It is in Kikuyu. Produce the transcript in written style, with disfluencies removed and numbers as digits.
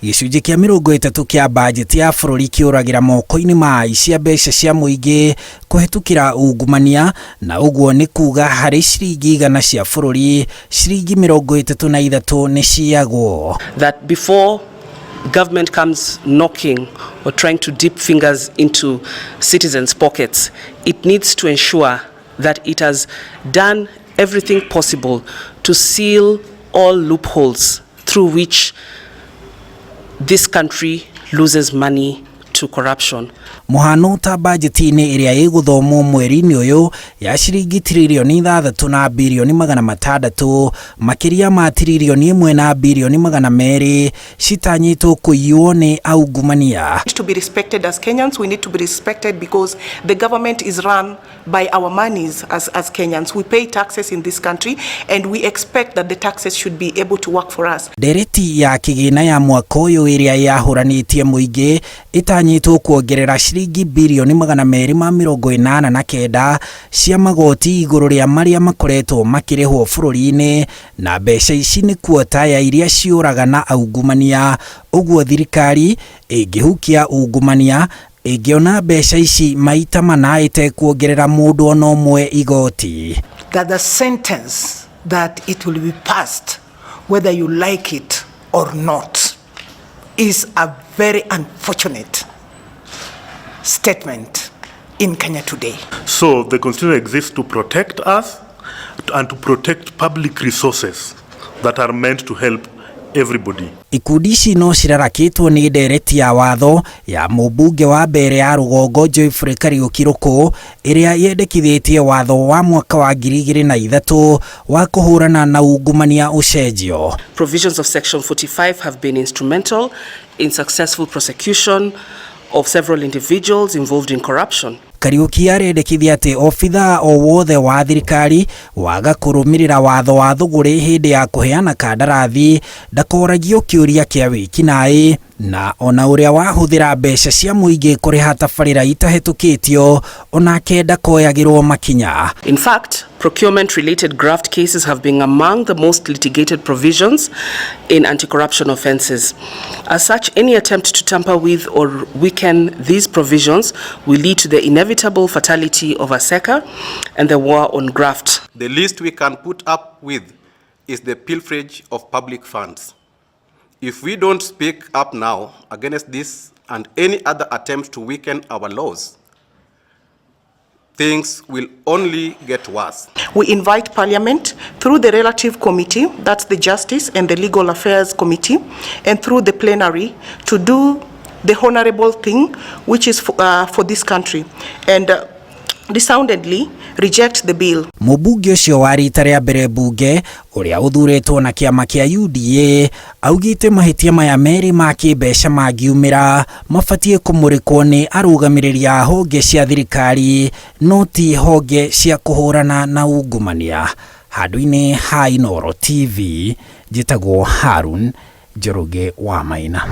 Gĩcunjĩ kĩa 30 kĩa bajeti ya bũrũri kĩũragĩra moko-inĩ ma aici a mbeca cia mũingĩ kũhetũkĩra ungumania, na ũguo nĩ kuga harĩ ciringi 100 cia bũrũri, ciringi 33 nĩ ciyagwo. That before government comes knocking or trying to dip fingers into citizens' pockets, it needs to ensure that it has done everything possible to seal all loopholes through which this country loses money to corruption. Mũhano ta bajeti-inĩ ĩrĩa ĩgũthomwo mweri-inĩ ũyũ ya ciringi tiririoni 6 na birioni 600, makĩria ma tiririoni 1 na birioni 200 citanyĩtwo kũiywo nĩ aungumania. To be respected as Kenyans, we need to be respected because the government is run by our monies as Kenyans. We pay taxes in this country and we expect that the taxes should be able to work for us. Ndereti ya kĩgĩna ya mwaka ũyũ ĩrĩa yahũranĩtie mũingĩ ĩtanyĩtwo kuongerera ciringi birioni 289 cia magoti igũrũ rĩa marĩa makoretwo makĩrĩhwo bũrũri-inĩ, na mbeca ici nĩ kuota ya iria ciũraga na aungumania. Ũguo thirikari ĩngĩhukia ungumania ĩngĩona mbeca ici maita mana ĩtekuongerera mũndũ ona ũmwe igoti. That the sentence that it will be passed whether you like it or not is a very unfortunate statement in Kenya today. So the constitution exists to protect us and to protect public resources that are meant to help everybody. Ikundi ici no cirarakĩtwo nĩ ndereti ya watho ya mũmbunge wa mbere ya rũgongo Geoffrey Kariũki Rũkũ, ĩrĩa yendekithĩtie watho wa mwaka wa 2003 wa kũhũrana na ungumania ũcenjio. Provisions of Section 45 have been instrumental in successful prosecution of several individuals involved in corruption. Kariũki arendekithia atĩ obithaa o wothe wa thirikari waga kũrũmĩrĩra watho wa thũgũrĩ hĩndĩ ya kũheana kandarathi ndakoragio kĩũria kĩa wĩkinaĩ, na ona ũrĩa wahũthĩra mbeca cia mũingĩ kũrĩha tabarĩra itahĩtũkĩtio onake ndakoyagĩrwo makinya. In fact, procurement-related graft cases have been among the most litigated provisions in anti-corruption offences. As such, any attempt to tamper with or weaken these provisions will lead to the inevitable fatality of ASECA and the war on graft. The least we can put up with is the pilferage of public funds. If we don't speak up now against this and any other attempt to weaken our laws, things will only get worse. We invite Parliament through the relative committee, that's the Justice and the Legal Affairs Committee, and through the plenary to do the honorable thing, which is for this country, and resoundingly reject the bill. Mũmbunge ũcio wa rita rĩa mbere mbunge ũrĩa ũthurĩtwo na kĩama kĩa UDA augĩte mahĩtia maya merĩ ma kĩmbeca mangiumĩra mabatiĩ kũmũrĩkwo nĩ arũgamĩrĩri a honge cia thirikari, no ti honge cia kũhũrana na ungumania. Handũ-inĩ ha Inooro TV, njĩtagwo Harun Njoroge wa Maina.